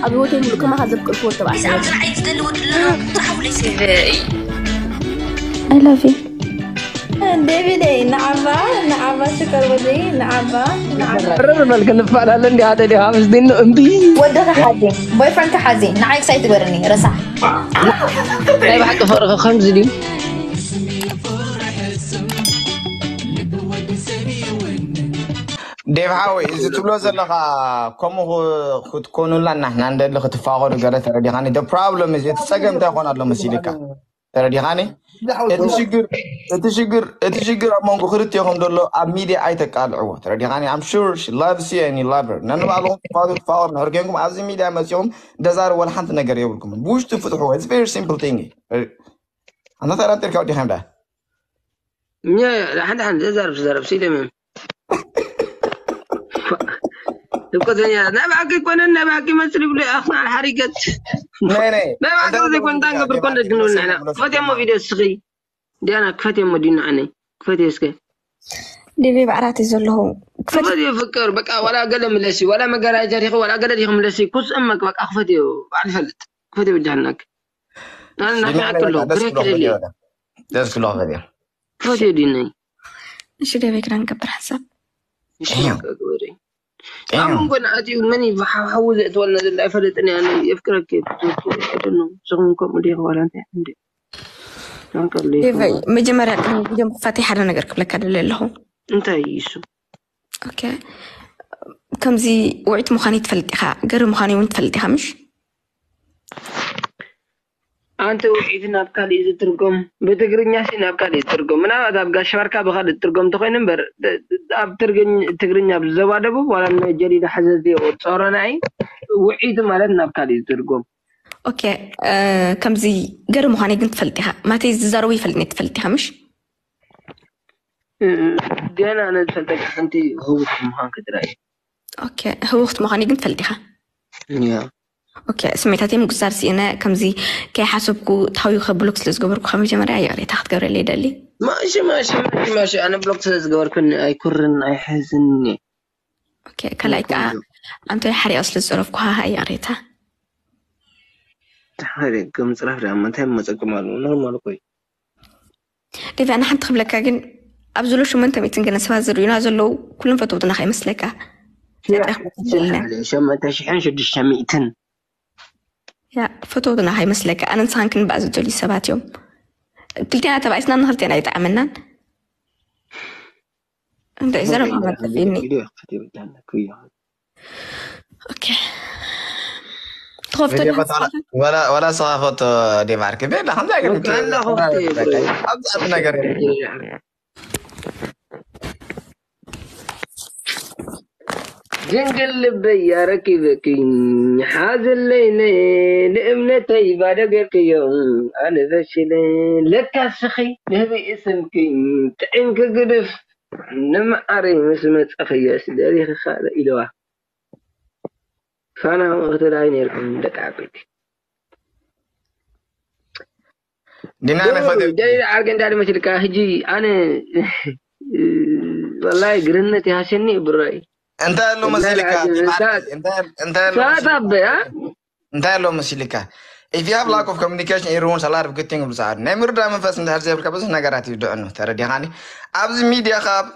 ኣብ ህይወተይ ሙሉእ ከማኻ ዘፍቅርክዎ ተባዕታይ። ብዛዕባ ንዓይ ዝደሊ ወዲ ኣሎ ጥራሕ ብለይ I love you. ዴቪደይ ንዓባ ንዓባ ሽከር ወደይ ንዓባ ንዓባ ቅርብ በል ክንፈላለ እንዲ ሓደ ዲኻ ምስ ዲኑ እምቢ ወድኻ ሓዚ ቦይፍረንድካ ሓዚ ንዓይ ክሳይ ትበርኒ ረሳሕ ናይ ብሓቂ ፍቕርኺ ከምዚ ድዩ ዴቭ ሓወይ እዚ ትብሎ ዘለኻ ከምኡ ክትኮኑላ ናሕና እንደሊ ክትፋቐሩ ገለ ተረዲኻኒ problem እዚ እቲ ፀገም እንታይ ይኾን ኣሎ መሲልካ ተረዲኻኒ እቲ ሽግር እቲ ሽግር እቲ ሽግር ኣብ መንጎ ክልቲኹም ዘሎ ኣብ ሚድያ ኣይተቃልዕዎ ተረዲኻኒ I'm sure she loves you and you love her ነንባዕልኹም ትፋቱ ትፋቐሩ ንሕር ኮንኩም ኣብዚ ሚድያ መፂኹም ደዛሪ ወላ ሓንቲ ነገር የብልኩም ብውሽጡ ፍትሕዎ it's very simple thing ኣንታ ተራንጢርካ ወዲኻ ምዳ ሓንቲ ሓንቲ ተዛረብ ተዛረብ ሲደም እኮተኛ ናይ ብሓቂ ይኮነን ናይ ብሓቂ ይመስል ይብሉ ኣኽና ሓሪገት ናይ ብሓቂ ዘይኮን እንታይ ንገብር ኮን ክንብል ንሕና ክፈትየሞ ቪድዮ እስኺ ዲያና ክፈትየሞ ዲና ኣነ ክፈትየ እስከ ዴቪ ባዕራት እዩ ዘለኹ ክፈትዮ ፍቅር በቃ ዋላ ገለ ምለሲ ዋላ መጋራጃ ዲኺ ዋላ ገለ ዲኺ ምለሲ ኩስእመክ በቃ ክፈትዮ ባዕል ፈልጥ ክፈትዮ ብጃህናክ ኣነ ናሕና ከሎ ብሬክ ደልየ ደስ ክሎ ፈትዮ ክፈትዮ ዲነይ እሺ ዴቪ ክዳን ገብር ሓሳብ ኣብ መንጎ ንኣትዩ መን እዩ ሓውሓዊ ዘእትወልና ዘሎ ኣይፈለጥን እያ የፍቅረክ ስኹም ከምኡ ዲ ዋላ እንታይ እንዲ ዴቪ መጀመርያ ቅድሚ ቪድዮ ምክፋተይ ሓደ ነገር ክብለካ ደሊ ኣለኹ እንታይ እዩ እሱ ኦኬ ከምዚ ውዒት ምዃነይ ትፈልጥ ኢኻ ገሪ ምዃነይ እውን ትፈልጥ ኢኻ ምሽ ኣንቲ ውዒት ናብ ካሊእ ዝትርጎም ብትግርኛ ሲ ናብ ካሊእ ዝትርጎም ምናልባት ኣብ ጋሽ ባርካ ብካሊእ ዝትርጎም እንተኮይኑ እምበር ኣብ ትግርኛ ብዘባ ደቡብ ዋላ ናይ ጀሊዳ ሕዘዝዮ ጾሮናይ ውዒት ማለት ናብ ካሊእ ዝትርጎም ኦኬ ከምዚ ገሪ ምዃነይ ግን ትፈልጥ ኢኻ ማተይ ዝዛረቡ ይፈልጥኒ ትፈልጥ ኢኻ ምሽ ገና ኣነ ዝፈልጠካ ሓንቲ ህውኽ ምዃን ክጥራይ ኦኬ ህውኽቲ ምዃነይ ግን ትፈልጥ ኢኻ ያ ኦኬ ስሜታተይ ምጉዛር ስኢነ ከምዚ ከይሓሰብኩ ታውዩ ከብሎክ ስለ ዝገበርኩ ካብ መጀመርያ ይቕሬታ ክትገብረለይ ይደሊ ማሺ ማሺ ማሺ ማሺ ኣነ ብሎክ ስለ ዝገበርኩኒ ኣይኩርን ኣይሕዝን ኦኬ ካልኣይ ከዓ ኣንቶይ ሓሪኦ ስለ ዝፀረፍኩ ሃሃ ይቕሬታ ከምፅራፍ ዳ እንታይ መፀቅም ኣለዎ ኖርማል ኮይ ዴቪ ኣነ ሓንቲ ክብለካ ግን ኣብ ዘሎ ሽሞንተ ሚእትን ገለ ሰባት ዝርእዩና ዘለዉ ኩሎም ፈተውትና ከይመስለካ ሸመንተ ሽሕን ሽዱሽተ ሚእትን ያ ፈተውትና ከይመስለካ ኣነ ንስኻን ክንበኣ ዝደልዩ ሰባት እዮም ክልቴና ተባኢስና ንክልቴና ኣይጠዓመናን እንታይ ዘረባ መጠፊኒ ትኸፍቶ ወላ ስኻ ፈቶ ዴማርክ ቤላ ከምዚ ኣይገርም ኣብዚ ኣብ ነገር ድንግል ልበይ ያረኪበኪ ሓዘለይ ነየ ንእምነተይ ባዶ ገርክዮ ኣነ ፈሽለ ለካ ስኺ ንህቢ እስምኪ ጥዒምኪ ግድፍ ንመዓረይ ምስ መጸኽየስ ደሪኺ ካልእ ኢለዋ ፋና ክትብላ ኣይነርኩም ደቂ ዓበይቲ ዲና ጀይ ዓርገ እንዳለ መሲልካ ሕጂ ኣነ ወላሂ ግርህነት ይሃሸኒ ብራይ እንታይ ኣሎ መሲልካ ሳታበያ እንታይ ኣሎ መሲልካ if you have lack of communication it ruins a lot of good thing ብሰዓት ናይ ምርዳ መንፈስ እንድሕር ዘይብልካ ብዙሕ ነገራት ይድዕኑ ተረዲኻኒ ኣብዚ ሚድያ ካብ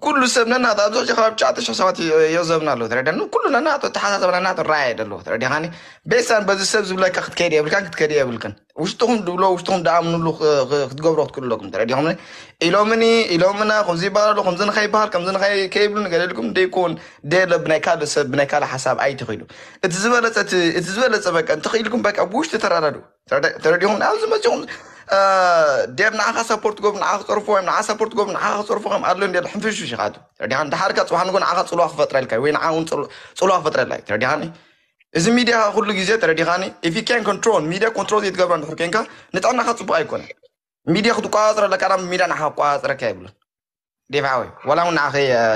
ኩሉ ሰብ ነናቱ ኣብዚ ሕጂ ካብ ትሽዓተ ሽሕ ሰባት የዘብና ኣለዉ ተረዲኻኒ ኩሉ ነናቱ ኣተሓሳሰብ ነናቱ ራእይ ኣለዎ ተረዲኻኒ ቤሳን በዚ ሰብ ዝብለካ ክትከይድ የብልካን ክትከይድ የብልክን ውሽጥኹም ድብሎ ውሽጥኹም ድኣምንሉ ክትገብሮ ክትክእሉ ኣለኩም ተረዲኹም ኢሎምኒ ኢሎምና ከምዚ ይበሃል ኣሎ ከምዚ ንኸይበሃል ከምዚ ንኸይከይብሉ ንገደልኩም ደይኮን ደለ ብናይ ካልእ ሰብ ብናይ ካልእ ሓሳብ ኣይትኽኢሉ እቲ ዝበለፀ እቲ ዝበለፀ በቃ እንተኽኢልኩም በቃ ብውሽጢ ተራዳዱ ተረዲኹም ኣብዚ መፂኹም ደብ ንዓኻ ሰፖርት ጎብ ንዓ ክፀርፎ ወይም ንዓ ሰፖርት ጎብ ንዓ ክፀርፎ ከም ኣሎ እንደ ሕንፍሽፍሽ ኢኻ ተረዲኻ ድሓርካ ፅባሕ ንጎ ንዓኻ ፅልዋ ክፈጥረልካ ወይ ንዓ እውን ፅልዋ ክፈጥረልካ ተረዲኻኒ እዚ ሚድያ ኩሉ ግዜ ተረዲኻኒ if you can control ሚድያ ኮንትሮል ዘይትገብራ እንድሕር ኮንካ ንጥዕናኻ ፅቡቅ ኣይኮነ ሚድያ ክትቋፃፀረለካ ናብ ሚድያ ንዓኻ ክቋፃፀረካ የብሉን ዴቭ ሓወይ ዋላ እውን ንዓኸ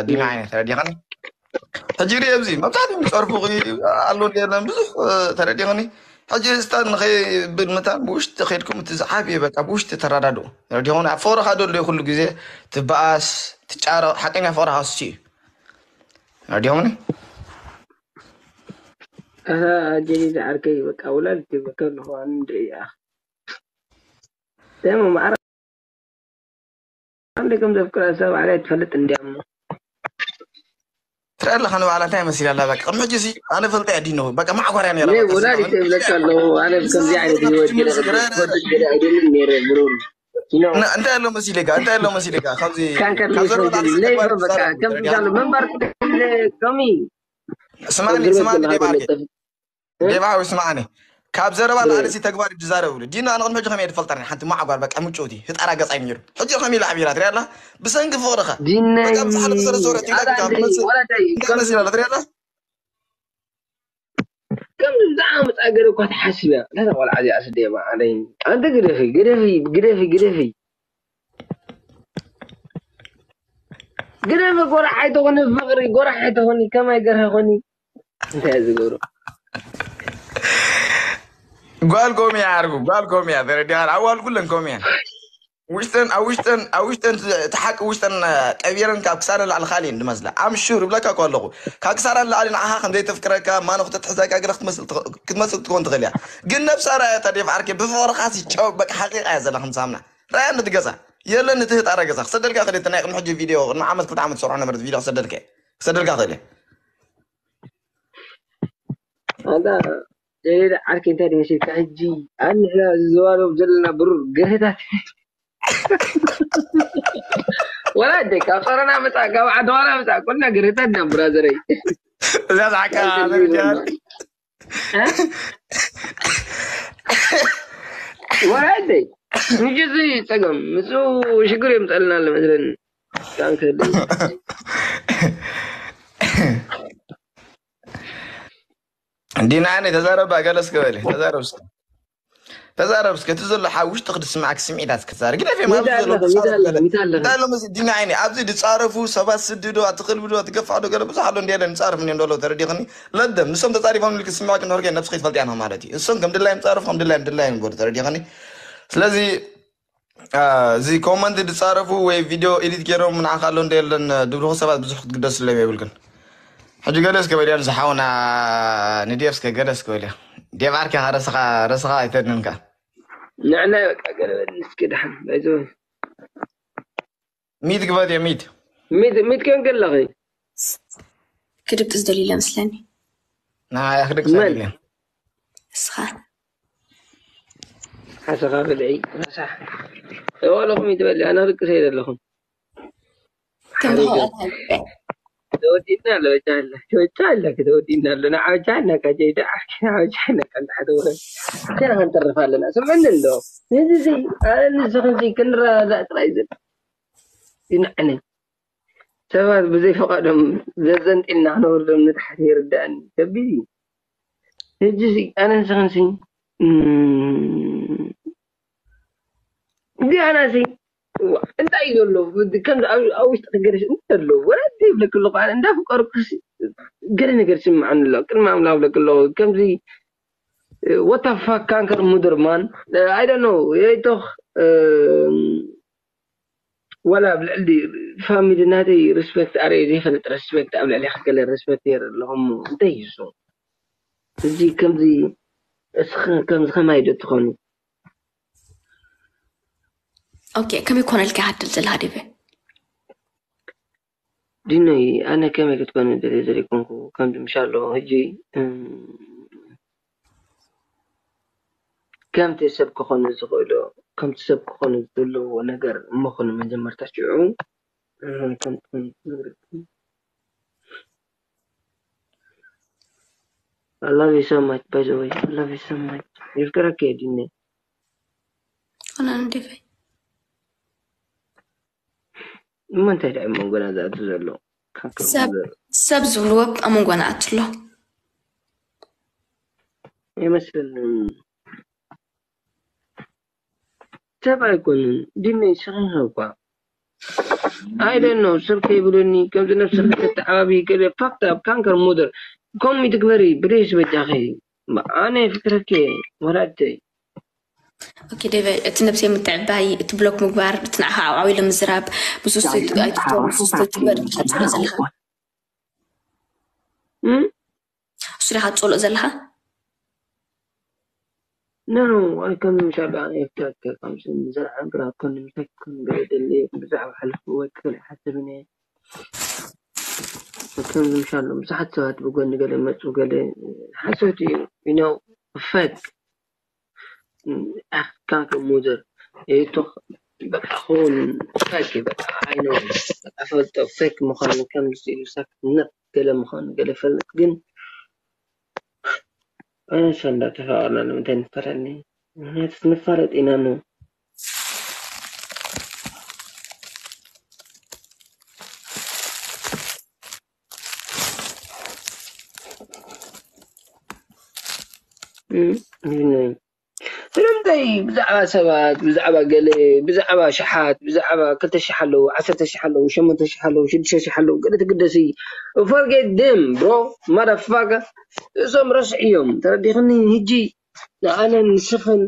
ዲና ዓይነት ተረዲኻኒ ሕጂ ርኢ ኣብዚ መብዛሕትኡ ዝፀርፉ ኣሎ የለን ብዙሕ ተረዲኽኒ ሕጂ ስታ ንኸይብል መታን ብውሽጢ ከድኩም እቲ ዝዓብየ በቃ ብውሽጢ ተረዳድኡ ተረዲኹም ኣብ ፍቕርኻ ደሎ ኩሉ ግዜ ትበኣስ ትጫረቕ ሓቀኛ ፍቕርኻ እሱ እዩ ተረዲኹምኒ ኣታ ጀሊል ዓርከይ በቃ ውላድ ይበካ ኣለኹ ኣነ እንድዒ እያ። ደሞ ማዕረ ኣንደ ከም ዘፍቅራ ሰብ ዓላይ ትፈልጥ እንዲያሞ ትረአ ኣለኻ ንባዕላ እንታይ መሲላ ኣላ በቃ ቅድሚ ሕጂ ሲ ኣነ ፈልጠ እያ ዲኖ በቃ ማዕጓርያ ነራ እኔ በቃ ወላዲት ስማ- ይብለካ ኣለኹ ኣነ ከምዚ ዓይነት ህይወት ገለ ፈልጥ ገለ ኣይደልን ነይረ ብሩር ነ- እንታይ ኣሎ መሲለካ እንታይ ኣሎ መሲለካ ካብዚ ካንከር ካብ ዘረባ ሊፈንት ንዓርሲ ለይፈ ተግባር በቃ ትዛረብ ከምዚ ትረዲኻ ካሉ መንበር ከሚ ስማኒ ስማኒ ዴብ ዓርከይ ዴብ ዓዊ ስማኒ ካብ ዘረባ ንዓርሲ ተግባር እዩ ዝዛረብ ብሉ ዲና ንቅድሚ ሕጂ ከመይ እየ ዝፈልጣ ሓንቲ ማዕጓር በቃ ምጭውቲ ህጣራ ገጻይ ነይሩ ሕጂ ከመይ ኢላ ዓቢራ ትሪኣ ኣላ ብሰንኪ ፍቕርኻ ዲነይ በቃ ምስ ሓደ ተሰረሰረ ትግዳ ኣላ ትግዳ እንድዒ ትመስል ወላደይ እንታይ መሲላ ትሪኣ ኣላ ከምዚ ብዛዕባ መፃገሪ እኳ ትሓስብ እያ እንታይ ተቆልዓ እዚኣ ስደማ ኣደይ ኣንተ ግደፊ ግደፊ ግደፊ ግደፊ ግደፊ ጎራሕ ኣይትኾኒ ፍቕሪ ጎራሕ ኣይትኾኒ ከማይ ገርሀ ኾኒ እንታይ እያ ዝገብሮ ጓል ኮም እያ ዓርጉ ጓል ኮም እያ ተረዲኻ ኣዋል ኩለን ኮም እያ ውሽጠን ኣብ ውሽጠን ኣብ ውሽጠን እቲ ሓቂ ውሽጠን ቀቢረን ካብ ክሳረ ላዕሊ ካልእን ዝመስላ ኣምሹር ይብለካ እኮ ኣለኹ ካብ ክሳረ ላዕሊ ንዓኻ ከም ዘይተፍቅረካ ማኖ ክተትሕዘካ ገለ ክትመስል ትኽ- ክትመስል ክትኮን ትኽእል እያ ግን ነብሳ ራያ እታ ዴፍ ዓርኬ ብፍቕርኻ ሲ ጨው በቃ ሓቂቓ እያ ዘላ ከም ሳምና ራያ ነቲ ገዛ የለን እቲ ህጣረ ገዛ ክሰደልካ ክእል እቲ ናይ ቅድሚ ሕጂ ቪድዮ ቅድሚ ዓመት ክልተ ዓመት ዝሰርሖ ነበረት ቪድዮ ክሰደልካ እየ ክሰደልካ ክእል እየ ኣንታ ጀሌዳ ዓርኪ እንታይ ድመሲልካ ሕጂ ኣብ ንሕና ዝዘዋረብ ዘለና ብሩር ገርህታት ወላ ኣደይ ካብ ጸረና መጻእ ካብ ዓድዋና መጻእ ኮልና ገርህታት ኢና ብራዘረይ እዛ ዝሓካ ወላ ኣደይ ምጅ እዚ ጸገም ምስ ሽግር የምጸልና ኣሎ መስለኒ ዳንከ ዲና ዓይነይ ተዛረባ ገለ እስከ በሊ ተዛረብ እስከ ተዛረብ እስከ እቲ ዘሎ ሓ ውሽጥኽ ድስማዓክ ስምዒታት ክትዛረብ ግን ኤፍሬም ኣብዚ ዘሎ ሚዳ ኣለኻ ድጻረፍ ሚዳ ገለ ሚዳ ኣለኻ እንታይ ኣሎ መዚ ዲና ዓይነይ ኣብዚ ድጻረፉ ሰባት ስድዶ ኣትኽልብዶ ኣትገፋዕዶ ገለ ብዙሕ ኣሎ እንዲ የለን ንጻረፍ እንዲ እንደሎ ተረዲኽኒ ለደም ንሶም ተጻሪፎም ኢልክ ስምዕክ ንሕርገ ነብስኺ ትፈልጥያ ነው ማለት እዩ እሶም ከም ድላዮም ጻረፍ ከም ድላዮም ድላዮም ንጎዱ ተረዲኽኒ ስለዚ እዚ ኮመንት ዝፃረፉ ወይ ቪድዮ ኤዲት ገይሮም ንዓኻ ኣሎ እንደ የለን ድብልኹ ሰባት ብዙሕ ክትግደስሎም የብልክን ሕጂ ገለ እስከ በዲያን ዝሓውና ንዴፍ እስከ ገለ እስከ በልያ ዴፍ ዓርኪኻ ረስኻ ረስኻ ኣይተድንን ከ ንዕናይ በቃ ገለ በል እስኪ ድሓን ባይዘወይ ሚት ግበት እየ ሚት ሚት ሚት ከን ገለኺ ክድቅስ ደሊለ መስለኒ ንዓያ ክደቅስ መን? ኣይደልያን እስኻ ሓሰኻ ብልዒ ረሳሕ እዋለኹም ይትበል ኣነ ክድቅስ ኣይደለኹም ከም ዝኸኣልካ ተወዲና ኣሎ ቻለ ቻለ ተወዲና ኣሎ ንዓ ቻና ካጀይዳ ንዓ ቻና ከንታሕተወ ቻና ክንተርፍ ኣለና ስምዕኒ እንዶ እዚ ኣነ ንስኽን ክንረዳእ ጥራይ ዝብል ይንዕኒ ሰባት ብዘይ ፈቓዶም ዘዘንጢልና ክነወርዶም ንታሕቲ ይርዳእኒ ከቢድ እዩ ሕጂ ኣነ ንስኽንሲ እዚኣናሲ እንታይ እዩ ዘሎ ከምዚ ኣብ ውሽጢ ክገደሽ እንታይ ኣሎ ወላ ዘይብለክ ኣለኹ ኣነ እንዳፍቀርኩስ ገለ ነገር ስምዓኒ ኣሎ ቅድሚ ኣምላኽ ብለክ ኣለኹ ከምዚ ወታፋ ካንከር ሙድርማን ኣይደኖ የይቶኽ ወላ ኣብ ልዕሊ ፋሚሊ ናተይ ሪስፔክት ኣረ ዘይፈልጥ ሪስፔክት ኣብ ልዕሊ ክገለ ሪስፔክት የር ኣለኹም እንታይ እዩ እሱ እዚ ከምዚ እስኸ ከምዚ ከማይ ዶ ትኾኑ ኦኬ ከመይ ኮነልካ ሃድል ዘለካ ዲበ ዲኖይ ኣነ ከመይ ክትኮነ ደለ ዘይኮንኩ ከምዚ ምሻሎ ሕጂ ከምቲ ሰብ ክኾኑ ዝኽእሎ ከምቲ ሰብ ክኾኑ ዘለዎ ነገር እሞ ኾኑ መጀመርታ ሽዑ I love you so much, by the way. I love you so much. You're correct, Dine. Hold on, Divi. እሞ እንታይ ደኣ መንጎና ዝኣቱ ዘሎ ሰብ ዝብልዎ ኣብ መንጎና ኣትሎ ኣይመስለንን ሰብ ኣይኮንን ድመይ ስኺኻ እኳ ኣይደኖ ሰብ ከይብለኒ ከምዚ ነብስኺ ከተዓባቢ ገለ ፋክት ኣብ ካንከር ሞደር ከምኡ ትግበሪ ብደይስ በጃኺ ኣነ ፍቅረኪ ወላድተይ ኦኬ ዴቨ እቲ ነብሰይ ምትዕባይ እቲ ብሎክ ምግባር እቲ ንዓኻ ዓብዓቢ ኢለ ምዝራብ ምስ ውስጥ ኣይትትወር ምስ ውስጥ ኣይትግበር ኢኻ ትብሎ ዘለኻ እሱ ዲኻ ትጸልኦ ዘለኻ No, no, I come ምሻሉ ኣነ የፍታከ ከም ዝሰርሓ ግራ ኮን ምሰክ ኮን ገለ ደለ ብዛዕባ ሕልፍ ወክል ሓስብነ ከም ምሻሉ ብዙሓት ሰባት ብጎኒ ገለ መፁ ገለ ሓሶት እዩ you know fake ኣካ ከም ሙዘር ይቶ በቃ ኹን fake በቃ I know በቃ ፈልጦ fake ምዃኑ ከም ዝኢሉ ሳክ ነፍ ገለ ምዃኑ ገለ ፈልጥ ግን ኣነሳ እንዳተፋቐርና ንምንታይ ንፋረኒ? ምክንያቱስ ንፋለጥ ኢና ኖ። ስለምንታይ ብዛዕባ ሰባት ብዛዕባ ገለ ብዛዕባ ሸሓት ብዛዕባ ክልተ ሽሕ ኣለዉ ዓሰርተ ሽሕ ኣለዉ ሸሞንተ ሽሕ ኣለዉ ሽዱሽተ ሽሕ ኣለዉ ገለ ትግደስ እዩ forget them bro motherfucker እሶም ረስዕዮም ተረዲኽኒ ህጂ ንኣነን ንስኽን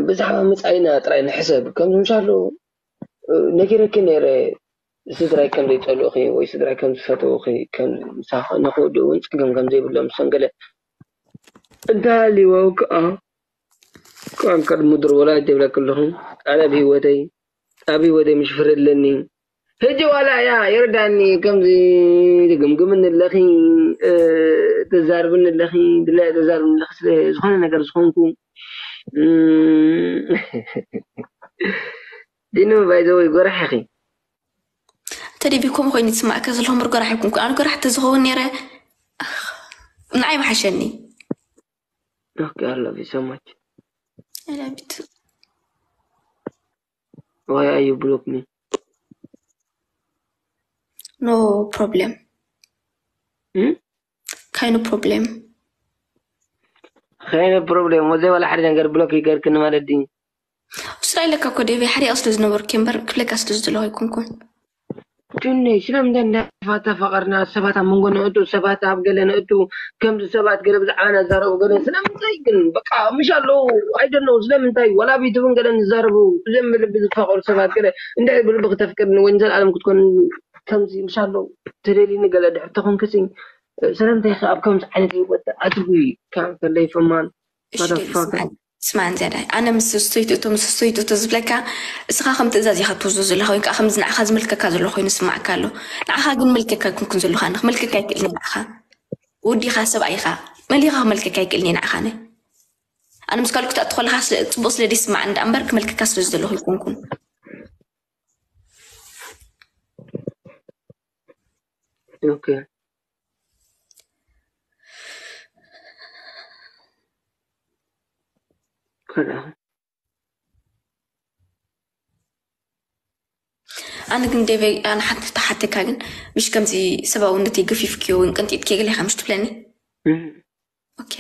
ብዛዕባ መጻኢና ጥራይ ንሕሰብ ከምዚ ምሻሉ ነጊረኪ ነይረ ስድራይ ከም ዘይጸልኡኺ ወይ ስድራይ ከም ዝፈተውኺ ከም ምሳኺ ንኽውድኡ እውን ጸገም ከም ዘይብሎም ሰንገለ እንተሃልይዎ ከዓ ቋንቋ ምድር ወላ ይብለኪ ኣለኹ ኣነ ኣብ ህይወተይ ኣብ ህይወተይ ምሽ ፍረ ኣለኒ ሕጂ ዋላ እያ ይርዳኒ ከምዚ ትግምግምኒ ኣለኺ ተዛርብኒ ኣለኺ ድላይ ተዛርብኒ ኣለኺ ስለ ዝኾነ ነገር ዝኾንኩ ዲኑ ባይዘወይ ጎራሕ ኢኺ ተደቢ ከምኡ ኮይኑ ዝስማዕካ ዘለኹ ምር ጎራሕ ይኩንኩ ኣነ ጎራሕ ተዝኸውን ነይረ ንዓይ ምሓሸኒ Okay, I love you so much. I love you too. Why are you block me? No problem. Hmm? Kind of problem. Kind of problem. ወዘይ ዋላ ሓደ ነገር ብሎክ ይገርክን ማለት ድዩ? እሱ ኢለካ እኮ ዴቪ ሓሪቕ ስለ ዝነበርኩ እምበር ክብለካ ስለ ዝደለኹ ኣይኮንኩን። ጁኒ ስለምንታይ እንዳፋታ ፈቐርና ሰባት ኣብ መንጎ ነእቱ ሰባት ኣብ ገለ ነእቱ ከምዚ ሰባት ገለ ብዛዕባና ዛረቡ ገለ ስለምንታይ ግን በቃ ምሽ ኣለዉ ኣይደነው ስለምንታይ ወላ ቢትብን ገለ ንዛረቡ ብዘምልቢ ዝፋቐሩ ሰባት ገለ እንድሕር ብልቢ ክተፍቅርኒ ወይ ንዘለኣለም ክትኮን ከምዚ ምሽ ኣለዉ ተደሊኒ ገለ ድሕር ተኾንክሲ ስለምንታይ ከ ኣብ ከምዚ ዓይነት ህይወት ኣትጉ ከለይ ፈማን ስማን ዝያዳ ኣነ ምስ ስቶይት እቶ ምስ ስቶይት እቶ ዝብለካ እስኻ ከም ትእዛዝ ኢኻ ትወስዶ ዘለኻ ወይ ከዓ ከምዚ ንዓኻ ዝምልከካ ዘሎ ኮይኑ ስማዕካ ኣሎ ንዓኻ ግን ምልከካ ኣይኮንኩን ዘለኹ ኣነ ክመልከካ ኣይክእልን ንዓኻ ወዲኻ ሰብኣይ ኢኻ መሊኻ ክመልከካ ኣይክእልን ንዓኻ ኣነ ኣነ ምስ ካልኩ ትኣቱ ከለኻ ጽቡቅ ስለ ደይስማዓኒ ደኣ እምበር ክመልከካ ስለ ዝደለኹ ኣይኮንኩን Okay. ኣነ ግን ዴቨ ኣነ ሓንቲ ተሓተካ ግን ምሽ ከምዚ ሰብኣውነት ይግፊፍክዮ ወይ ቅንጢጥክዮ ገለ ኢኻ ምሽ ትብለኒ ኦኬ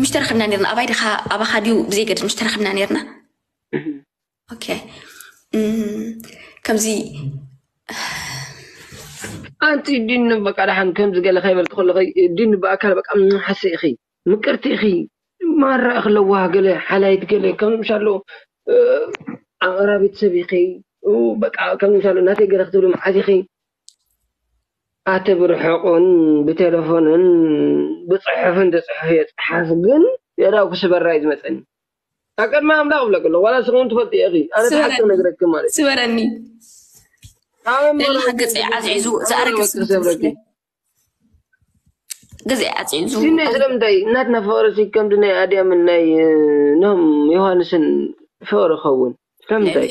ምሽ ተረኽብና ነርና ኣባይ ድኻ ኣባኻ ድዩ ብዘይገድድ ምሽ ተረኽብና ነርና ኦኬ ከምዚ ኣንቲ ዲን በቃ ደሓን ከምዚ ገለ ከይበልክ ከለኸ ዲን ብኣካል በቃ ሓሰ ኢኺ ምቅርቲ ኢኺ ማራ ኢኺ ለዋህ ገለ ሓላይት ገለ ከም ምሻሎ ኣቕራቢት ሰብ ኢኺ በቃ ከም ምሻሎ ናተይ ገለ ክትብሊ መዓት ኢኺ ኣቲ ብርሑቕን ብቴሌፎንን ብፅሑፍን ተፅሑፍ የፅሓፍ ግን የዳው ክስበራ እዩ ዝመፀኒ ኣብ ቅድሚ ኣምላኽ እብለክ ኣለኹ ዋላ ንስኹም ትፈልጡ ኢኺ ኣነ ተሓቂ ነግረኪ ማለት ስበረኒ ገፀ ዓዝዒዙ ዝኣረገ ሰብረኪ ገዛ ኣፅዒዙ ሲነ ስለምንታይ እናትና ፍቅሪ ሲ ከምዚ ናይ ኣድያምን ናይ ኖም ዮሃንስን ፍቅሪ ኸውን ስለምንታይ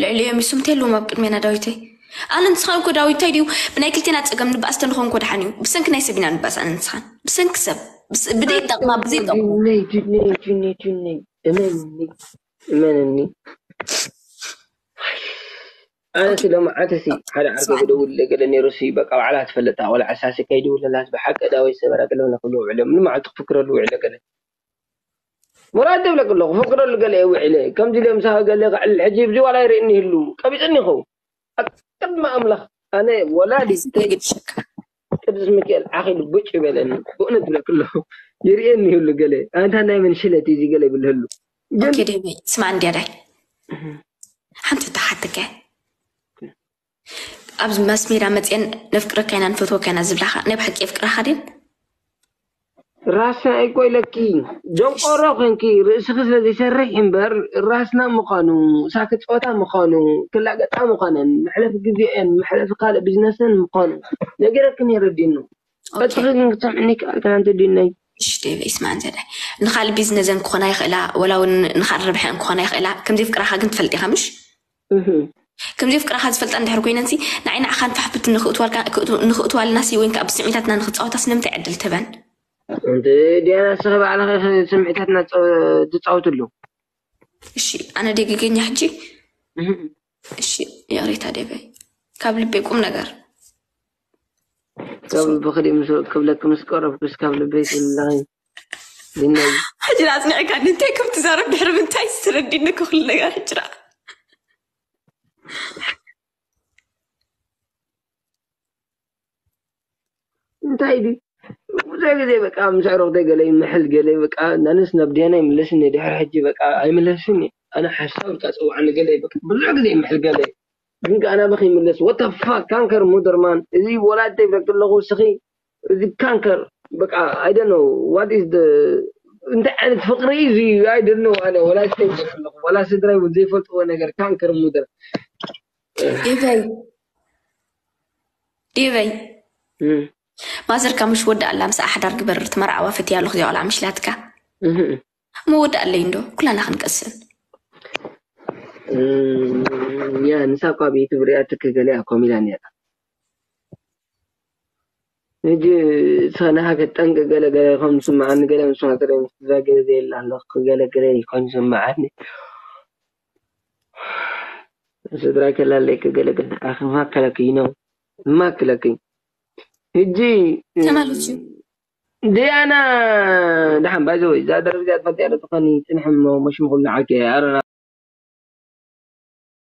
ልዕሊኦም ይስምት የለዎም ኣብ ቅድሜና ዳዊተይ ኣነ ንስኻን እኮ ዳዊታይ ድዩ ብናይ ክልቴና ፀገም ንባእስ ተንኾን ኮድሓን እዩ ብሰንኪ ናይ ሰብ ኢና ንባእስ ኣነ ንስኻን ብሰንኪ ሰብ ብደይ ጠቕማ ብዘይ ጠቕሙ እመንኒ እመንኒ ኣነሲ ሎማዓንተሲ ሓደ ዓርከይ ክደውል ገለ ነይሩሲ በቃ ባዕላ ትፈልጣ ቆልዓ ሳሲ ከይድውለላስ ብሓቂ ዳዊት ሰበራ ገለ ክብሎ ውዕለ ምንም መዓልቲ ክፍክረሉ ውዕለ ገለ ወላ ደብለቅ ኣለኹ ክፍክረሉ ገለ ውዕለ ከምዚ ኢለ ምሳኺ ገለ ክዕልል ሕጂ ብዚ ዋላ ይርእኒ ይህሉ ቀቢፅኒ ይኸውን ኣብ ቅድሚ ኣምላኽ ኣነ ወላዲተይ ቅዱስ ሚካኤል ዓኺሉ ብጭ ይበለኒ ብእውነት ይብለክ ኣለኹ ይርእየኒ ይህሉ ገለ ኣንታ ናይ መን ሽለት እዚ ገለ ይብል ህሉ ግን ስማዕ እንድያ ዳይ ሓንቲ ተሓትከ ኣብዚ ማስ ሜዳ መፅአን ነፍቅረካ ኢና ንፈትወካ ኢና ዝብላካ ናይ ብሓቂ የፍቅረካ ድን ራስና ኣይኮይለኪ ደንቆሮ ኮንኪ ርእስኺ ስለ ዘይሰርሕ እምበር ራስና ምዃኑ ሳክት ፆታ ምዃኑ ክላገጣ ምዃነን መሕለፊ ግዜአን መሕለፊ ካልእ ቢዝነሰን ምዃኑ ነጊረኪ ነይረ ዲኑ። ቀጥኺ ግን ክትሰምዕኒ ይከኣል ትናንት ዲነይ። እሺ ዴቭ ይስማዕ እንተ ንኻልእ ቢዝነሰን ክኾና ይኽእላ፣ ወላ እውን ንኻልእ ረብሐን ክኾና ይኽእላ። ከምዚ ፍቅራኻ ግን ትፈልጥ ኢኻ ምሽ? ከምዚ ፍቅራኻ ዝፈልጣ እንድሕር ኮይነንሲ ንዓይ ንዓኻ ንፋሕፍት ንኽእትዋልና ሲ ወይን ከዓ ብስሚዕታትና ንኽፃወታ ስለምንታይ ዕድል ትህበን? እንተ ዲያና ንስኺ ባዕልኺ ስምዒታትና ትፃወትሉ። እሺ ኣነ ደጊገኛ ሕጂ እሺ ይቕሬታ ዴቨይ ካብ ልበይ ቁም ነገር ካብ ብኽዲ ምስ ክብለኪ ምስ ቀረብኩስ ካብ ልበይ ትብልለኺ ድነይ ሕጂ ኣጽኒዕካ እንታይ ከም ትዛረብ ድሕሪ ምንታይ ዝተረዲኒ ክኽሉ ነገር ሕጂ ደኣ እንታይ ድዩ ብዙሕ ግዜ በቃ ምስ ኣዕሩኽተይ ገለ ይምሕል ገለ በቃ ናንስ ናብ ድያና ይምለስኒ ድሕሪ ሕጂ በቃ ኣይምለስኒ ኣነ ሓሳብ በቃ ጽውዓኒ ገለ በቃ ብዙሕ ግዜ ይምሕል ገለ ግን ከኣ ናበኺ ይምለስ what the fuck ካንከር ሙደርማን እዚ ወላዲተይ ይብለኪ ኣለኹ እስኺ እዚ ካንከር በቃ I don't know what is the እንታይ ዓይነት ፍቅሪ እዩ እዚ I don't know ኣነ ወላዲተይ ይብለኪ ኣለኹ ወላ ስድራይ እውን ዘይፈልጥዎ ነገር ካንከር ሙደር ዴቨይ ዴቨይ ማዘርካ ምሽ ወዲ ኣላ ምስ ኣሕዳር ግበር ትመርዓዋ ፈትያ ኣለኹ እዚኣ ቆልዓ ምሽላትካ እሞ ወዲ ኣለይ እንዶ ኩላና ክንቀስን ያ ንሳ እኳ ቤት ብሪኣትክ ገለ እያ ኮሚላ ነራ ሕጂ ሰናሃ ክጠንቅ ገለ ገለ ከም ዝስምዓኒ ገለ ምስማዕ ተደይ ምስ ትዛገበ ዘየላ ኣለኹ ገለ ገለ ኮይኑ ዝስምዓኒ ስድራ ከላለይክ ገለ ገለ ኣኺ ማከለክ ይነው ማክለክ ሕጂ ተማለች ዲያና ደሓን ባይዘወይ እዛ ደረጃ ትፈልጥ ያለ ዝኾኒ ፅንሕሞ መሽምኹሉ ዓቂ ኣረና